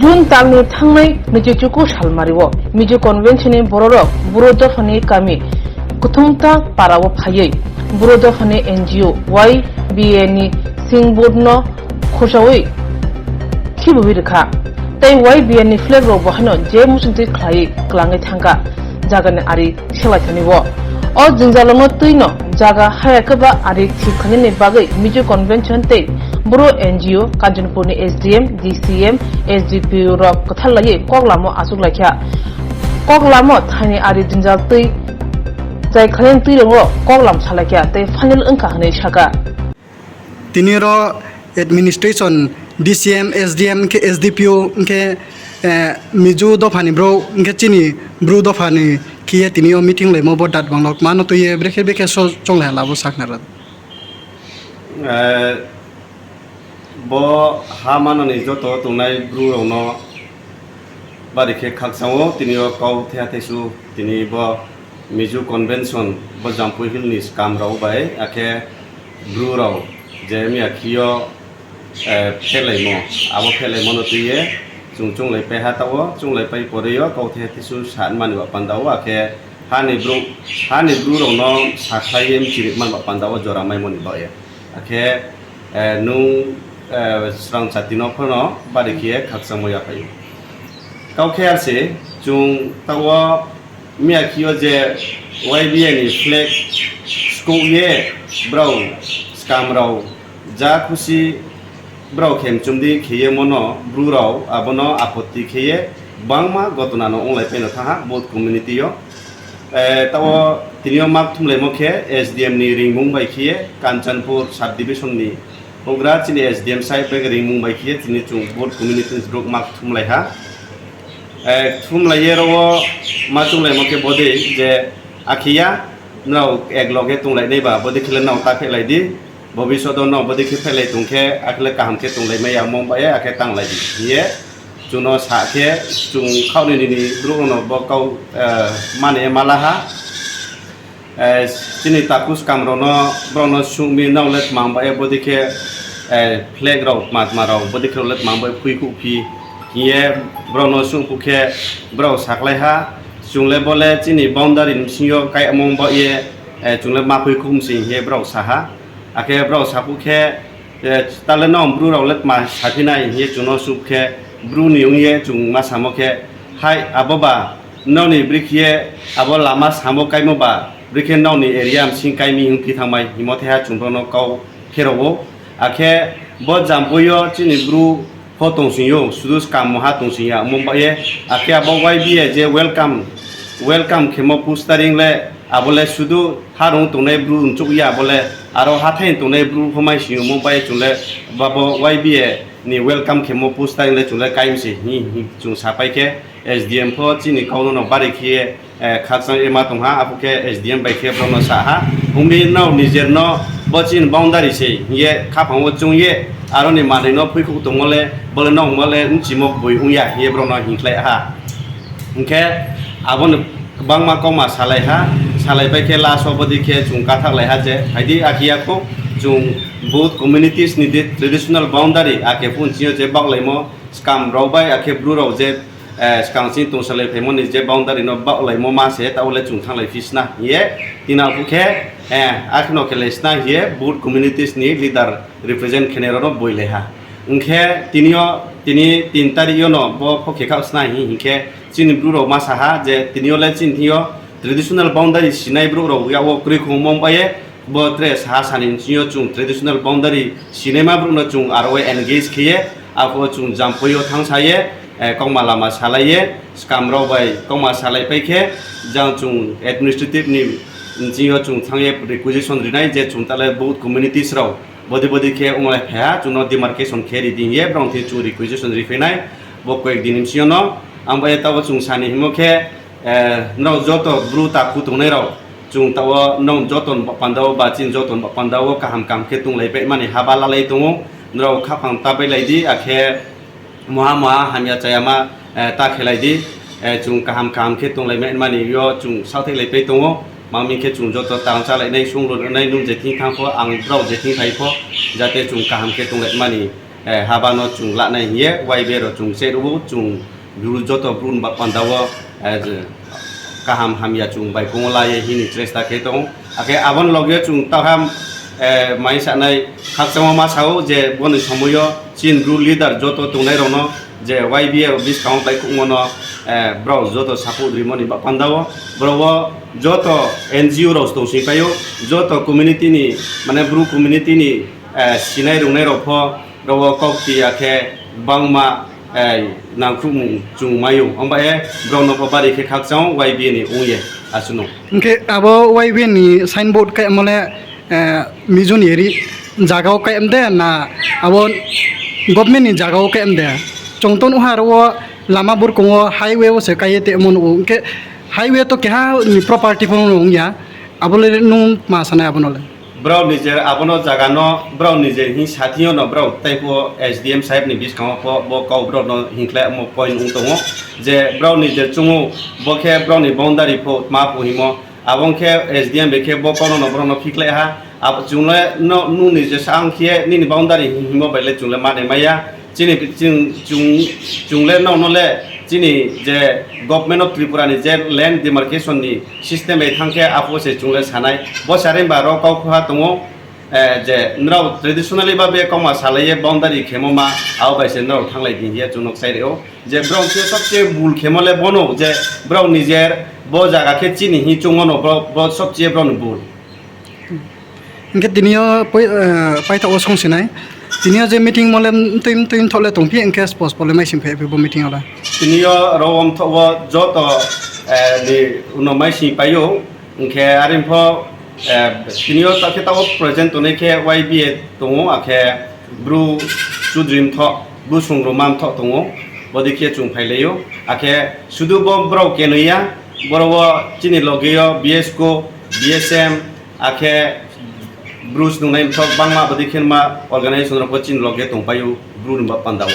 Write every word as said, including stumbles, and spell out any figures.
June talni thangnai naichi chuku salmario Mizo Convention ni bororok Bru dophani kami Kuthumta parao phaiwi Bru dophani N G O Y B A ni singboard no khursawi khibiwi rwkha. Tei Y B A ni flag rok bo haino je muchungtwi khlaiwi kwlangwi thangkha. Jagani ari selaithani o. O jwngjalo no twi no jaga haya kwba ari thik khlainani bagwi Mizo Convention tei Bru N G O, Kanchanpur ni S D M, D C M, S D P O rok kwthar laiwi kok lamo achuk laikha. Kok lamo thaini ari jwngjal twi chai khlainani twi rok koklam salaikha tei final wngkha hwnwi sakha. Tini oro administration D C M, S D M hwnkhe S D P O hwnkhe, eh, Mizo dophani bro hwnkhe chini Bru dophani khiye tini o meeting laimo bo dat banglok mano twiye brekhe brekhe so chonglai labo sakna rw. Eh, bo ha manani joto tongnai Bru rokno bari khe khakchangwo tini o kau thea thaisu tini bo Mizo Convention bo Jampui Hill ni skam rok bai, akhe Bru rok je miya khio, eh, phelaimo, abo phelaimo no twiye chwng chunglai pai ha tao, chunglai pai poreo kau the thisu sa mani ba panda o, akhe hani Bru, hani Bru rok no sa khlai ye mchiri man ba panda o jora mai mani ba ye, akhe, eh, nung, eh, srang chati no phano bari khiye khakchangmo ya pai. Kau khe ar se chwng tao Miya khio je Y B A ni flag skok ye brao skam rao ja khusi brao khem chumdi kheye mono Bru rao abono apotti kheye bangma gotona no onglai paino thaha both community o. Eh, tao tini o mak thumlaimo khe S D M ni ringmung bai khiye Kanchanpur sub division ni Bugra chini S D M side bai ringmung bai khiye chini chwng both community ni borok mak thumlai ha. Eh, thumlai ye ro o ma chunglai mo khe bodi je akhiya nrao ek loge tunglai nai ba bodi khele nrao ta phelai di. Bobisot o nrao bodi khe phelai tong khe akhle kaham khe tunglai maya mo ba ye akhe tanglai di. Ye chuno sa khe chung khao ni nini bru no bo kau, eh, mane mala ha. Eh, chini takus kam rok no, borok no sungmi nrao le tmang bai bodi khe, eh, flag rok, matma rok, bodi khe rok le tmang bai phui kuk phi. Hiye borok no sung kuk khe borok saklai ha, chung le bo le chini boundary ni bisingo kai amung ba ye, eh, chung le ma phui kuk msing hiye borok sa ha. Akhe borok sa kuk khe, Eh, tale no Bru rok le tma saphinai hiye chuno suk khe Bru ni wngye chung ma samo khe, hai abo ba noni bri khiye abo lama samo kaimo ba bri khe noni area msing kaimi wng phi thangmai himo the ha chung bono kau pherowo. Akhe bo Jampui o chini Bru pho tong sing yo sudu kam moha tong sing ya omo ba ye akhe abo Y B A je welcome, welcome khemo poster ring le abo le sudu harung tongnai Bru nchuk ya abo le aro hathai tongnai Bru pho mai sing omo bai chung le babo Y B A ni welcome khemo poster le chung le kaim se hi hi chung sapai khe S D M pho chini kau no bari khiye, eh, khakchang ye ma tong ha, abo khe S D M bai khe borok no sa ha. Wngwi no nijer no bo chini boundary se hiye khaphang o chung ye aro ni manwi no phui khuk tongmo le bo le nong mo le nchimo bui wng ya hiye borok no hinkhlai ha. Hwnkhe abo ni Kwbangma kokma salai ha, salai pai khe last o bodi khe chwng kathak lai ha je, phaidi akhiya kho chwng both communities ni je traditional boundary, akhe phun chini je baklaimo skam rok bai akhe bru rok je, eh, skang chini tongsalai phaimani je boundary no baklaimo ma se, ta ule chwng thanglai phi sna hiye, tina bukhe, eh, akhno khe lai sna hiye both communities ni leader represent khenai rok no boi lai ha. Hwnkhe tini o, tini tin tarik yo no bo pho khe kha sna hi hinkhe chini bru rok ma sa ha je tini o le chini thing yo traditional boundary sinai borok rok ya o kwrwi khungmung bai ye bo tre saha sani chini o chwng traditional boundary sinaima borok no chwng aro o engage khe ye abo chwng Jampui o thang sa ye, eh, kokma lama salai ye skam rok bai kokma salai pai khe jang chwng administrative ni chini o chwng thang ye requisition rinai je chwng ta le both communities rok bodi bodi khe wng lai pha ha, chwngno demarcation khe ri di hiye, borok thwi chwng requisition ri phainai, bo koyek din ni bisingo no. Ang bai tabo chwng sani himo khe, eh, norok joto bru ta khu tongnai rok, chwng tabo norok joto ni ba panda o ba chini joto ni ba panda o kaham kaham khe tong lai pai mani haba lalai tongo, norok khaphang ta bai lai di, akhe Moha moha hamya chaya ma, eh, ta khelai di, eh, chwng kaham kaham khe tong lai mani yo chwng sathai lai pai tongo, mangmi khe chwng joto tang cha lai nai sung rw nai nung je thing thang pho ang brao je thing thai pho jate chwng kaham khe tong lai mani eh, haba no chwng lanai hiye Y B A rok chwng se rwo chwng bru joto bru ni ba panda o, eh, je kaham hamya chwng bai kongo lai hini chesta khe tongo. Akhe abon logyo chwng taham, eh, mai sanai khakchangma ma sao je boni somoyo chin bru leader joto tongnai rokno je Y B A rok biskango bai khukmano, eh, bro joto support rimoni ba panda o bro o joto N G O rok tong sing paio joto community ni mane bru community ni, eh, sinai rwngnai rok pho rok o kok tiya khe bangma, eh, nangkhukmung chwng maio. Ongba e borok no pho bari khe khakchang Y B A ni wng ye aswk no. Hwnkhe abo Y B A ni signboard khe mole, eh, Mizo ni ri jaga o kayam de na abo government ni jaga o kayam de? Chwng to nukha aro o lama burkung o highway o se kaiye te omo nukgo. Hwnkhe highway to keha ni property pho wng ya. Abo le nwng ma sanai abono le? Borok nijer abono jaga no borok nijer hin sathi o no borok tei pho S D M saheb ni biskango pho bo kok borok no hinkhlai omo point wng tongo je borok nijer chungo bo khe borok ni boundary pho ma pho himo abo wng khe S D M bai khe bo kono no borok no phiklai ha abo chwng le no nwng nijer sa wng khe nini boundary himo bai le chwng le manai maya. Chini chwng, chwng, chwng le nono le chini je Government of Tripura ni je land demarcation ni system bai thang khe aphuru se chwng le sanai. Bo sari ba rok kok kha tongo, eh, je nrao traditionally ba be kok ma salai ye boundary khemo ma abo bai se nrao thanglai di hiya chwng nok sai reo. Je borok khe sobse bul khemo le bono je borok nijer bo jaga khe chini hi chwng mano bo, bo sobse borok ni bul. Hwnkhe tini o poi-, eh, paithak o song sinai. Tini o je meeting mole mtwi mtwi mthok le tongphi, hwnkhe spos pole mai sing phai bo meeting o le. Tini o ro om thok o joto, eh, ni uno mai sing paio. Hwnkhe arin pho, eh, tini o ta khe ta o present tonwi khe Y B A tongo, akhe bru chudri mthok, bru sungro ma mthok tongo. Bodi khe chwng phai laio. Akhe sudu bo borok kenwi ya, borok o chini logi o B S ko, B S M, akhe bru snungnai mthok bangma bwdwi khe ma organization rok bo chini loge tongpaio bru ni ba panda o.